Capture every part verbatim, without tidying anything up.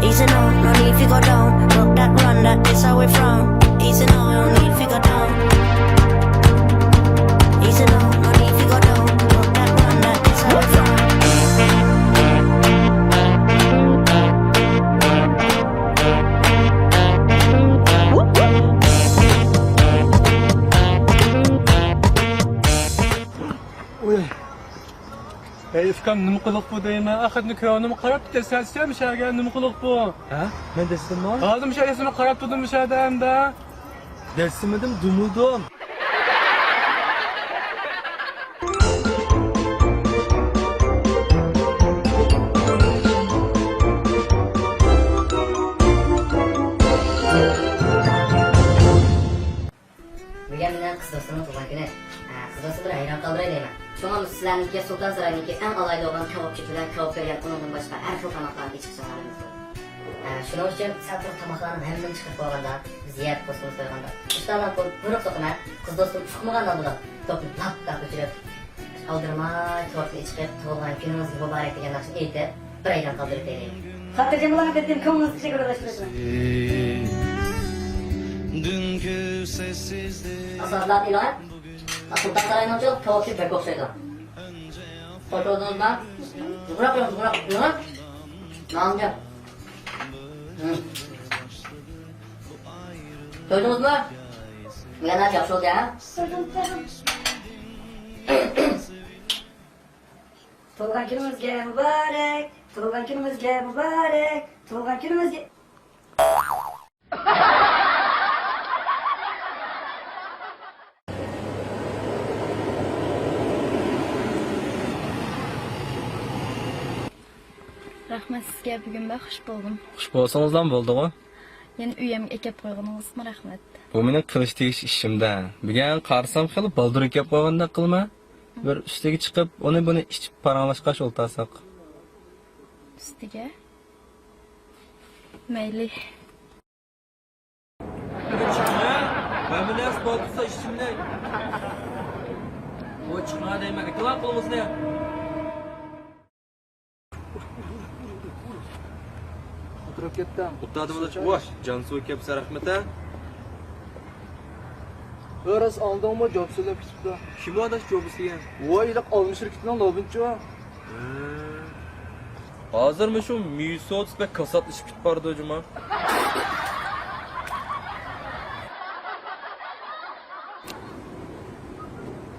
Easy no, no need fi go down. Rock that, run that, this how we from. Easy no, no need fi go down. Easy no, no need fi go down. Rock that, run that, this how we from. ئۇي. ھەي ئۇكام، نېمە قىلىق بۇ دەيمەن؟ ئاخىرىدا كۆڭلۈم قاراپ كېتەسەن، سەن مۇشەگە نېمە قىلىق بۇ؟ ھە؟ مەن دەسسىمۇ؟ ھازىر مۇشە ئېسىمگە قاراپ تۇردۇم مۇشەدە ئەمدى. دەسسىمىدىم، دۈمۈلدۈم. بۈگۈن مېنىڭ قىز دوستۇمنىڭ تۇغۇلغان كۈنى. ئە، قىز دوستۇم بىر ھەيران قالدۇراي دەيمەن. شۇڭا سىلەرنىڭكى سۇلتان ساراينىڭكى ئەڭ ئالاھىدە بولغان كاۋاپچىسى بىلەن كاۋاپ بەرگەن ئۇنىڭدىن باشقا ھەر خىل تاماقلارنى ئېچىقىشىڭلارنى ئۈمىد قىلىمەن. ئە، شۇنىڭ ئۈچۈن سەل تۇرۇپ تاماقلارنىڭ ھەممىنى چىقىرىپ بولغاندا، بىز يەپ دوستىمىز تويغاندا ئىشتانلاپ بۇيرۇق سوقىمەن. قىز دوستۇم ئۇقمىغان ھالدا توپنى لاپ لاپ ئۆچۈرۈپ، ئالدىرىماي كاۋاپنى ئېچىقىپ، تۇغۇلغان كۈنىڭىز مۇبارەك دېگەن ناخشىنى ئېيتىپ، بىر ھەيران قالدۇرۇپ بېرەيلى. خاتىرجەم بولۇڭ، ئەپەندىم، كۆڭلىڭىزنى چېگرىلاشتۇرىمەن. ئاساسلار ئېلان. سۇلتان ساراينىڭچۇ كاۋاپچى بەك ئوخشايدۇ. خوش بولدىڭىزمۇ؟ زۇمراق بېرىڭ، زۇمراق. نانجا. تويدىڭىزمۇ؟ يەنە ياخشى بولدى، ھە؟ تۇغۇلغان كۈنىڭىزگە مۇبارەك، تۇغۇلغان كۈنىڭىزگە مۇبارەك، تۇغۇلغان كۈنىڭىزگە. رەھمەت سىزگە، بۈگۈن بەك خۇش بولدۇم. خۇش بولسىڭىزلا بولدىغۇ. يەنە ئۆيەمگە ئەكەپ قويغىنىڭىزمۇ رەھمەت. بۇ مېنىڭ قىلىش تېگىش ئىشىمدە. بۈگۈن قارىسام خېلى بالدۇر ئەكەپ قويغاندەك قىلىمەن. بىر ئۈستىگە چىقىپ، ئۇنى بۇنى ئىچىپ پاراڭلاشقاچ ئولتۇرساق. ئۈستىگە؟ مەيلى. ھەممە نەرسە بار تۇرسا ئىچىملىك. ئۇ چىقما دەيمەن، ئېكىلان قولىڭىزنى. ئولتۇرۇپ كەتتىڭ. ئولتۇردۇم، ئاداش. ۋاي، جانسۇ كەپسە رەھمەت ھە. ئۆ، راست ئاڭلىدىڭمۇ؟ جوب سۆزلەپ كېتىپتۇ. كىم ئۇ ئاداش جوب دېگەن؟ ۋاي، ھېلىقى ئالما شىركىتىنىڭ لوبىنچۇ. ھە. ھازىر مۇشۇ مىسودىس بەك كاساتلىشىپ كېتىپ بارىدۇ جۇما.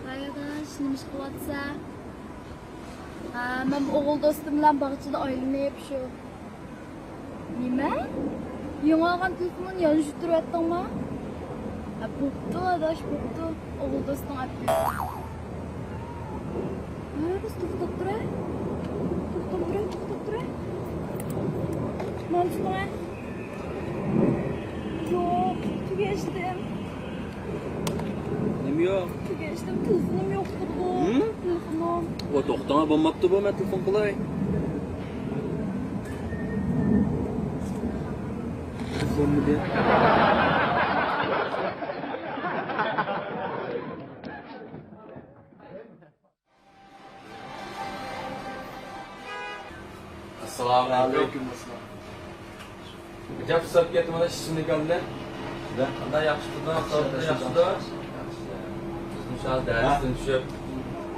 ھاي ئاداش، نېمە ئىش قىلىۋاتىسەن؟ ھە، مەن ئوغۇل دوستۇم بىلەن باغچىدا ئايلىنىپ شۇ. نېمە؟ يېڭى ئالغان تېلېفوننى يانچۇقتۇرۇۋەتتىڭمۇ؟ ھە، بوپتۇ ئاداش، بوپتۇ. ئوغۇل دوستۇڭ ئەپتۇ. ھە، بىز توختاپ تۇراي. توختاپ تۇراي، توختاپ تۇراي. مانا تۇتۇڭە. يوق، تۈگەشتىم. نېمە يوق؟ تۈگەشتىم، تېلېفونۇم يوق تۇرىدۇ. ھىم؟ تېلېفونۇم. ۋا توختاڭا، بولماپتۇ بۇ، مەن تېلېفون قىلاي. بولمىدى. ئەسسالامۇ ئەلەيكۇم. ئەلەيكۇم ئەسسالام. ئەجەب پۇرسەت كەتتى مانا ئىشىمنى كەلدى. قانداق ياخشى تۇردۇڭ؟ سوغۇقتا ياخشىدۇ؟ ياخشى. بىزمۇ شۇ ھازىر دەرستىن چۈشۈپ،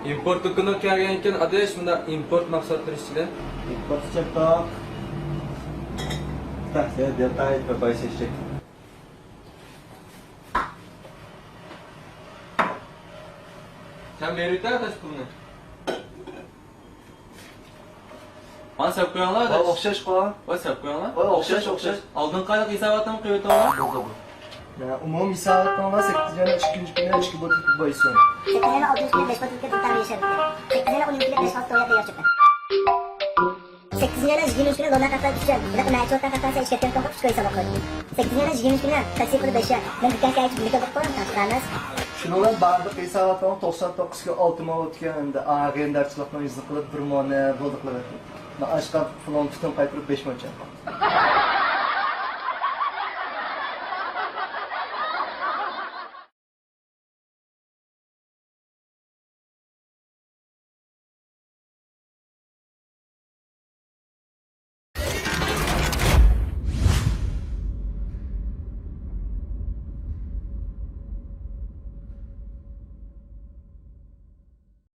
ئىمپورت دۇكىنىغا كەلگەنكەن، ئاداش، مۇنداق ئىمپورت مەھسۇلاتلىرى ئىچىدە. ئىمپورت چاتاق. تەھسىن، دېتاي، پاپاي، سېشىك. سەن بېرىۋېتە ئاداش پۇلنى. مانا سەپ قويۇڭلار ۋاي ئاداش. ئوخشاشقۇ. ۋاي سەپ قويۇڭلار. ۋاي ئوخشاش، ئوخشاش. ئالدىنقى ئايلىق ھېساباتنىمۇ قويۇۋېتىڭلار. بولدى بۇ. مەن ئومۇمىي ھېساباتنىڭلا سەككىزىنچى ئاينىڭ ئىككىنچى كۈنى ئىككى بوتۇلكا بايسۇن. سەككىزىنچى ئاينىڭ ئالتىنچى كۈنى بەش بوتۇلكا دۇكان ياشايدۇ. سەككىزىنچى ئاينىڭ ئون ئۈچ كۈنى بەش پاس توياق تەييار چىقتى. سەككىزىنچى ئاينىڭ يىگىرمە ئۈچ كۈنى لونا كارتا ئۈچ يۈز، بىراق مەن چوتكا كارتاسى ئىشكەتكەن توڭقا ئۈچ كوي ساۋاق قويدۇم. سەككىزىنچى ئاينىڭ يىگىرمە ئۈچ كۈنى تاكسى پۇلى بەش يۈز. مەن دۇكان سايىچى بىللە كۆردۇق قويۇڭ، تاڭشىغان ئەمەس. شۇنىڭ بىلەن بارلىق ھېساباتنىڭ توقسان توققۇز كۈن ئالتە ماڭا ئۆتكەن ئەمدى. ئا، غېندارچىلىقنىڭ يۈزىنى قىلىپ بىر مونى بولدى قىلىۋەتتىم. مەن ئاشقان پۇلۇڭنى پۈتۈن قايتۇرۇپ بەش مونچە.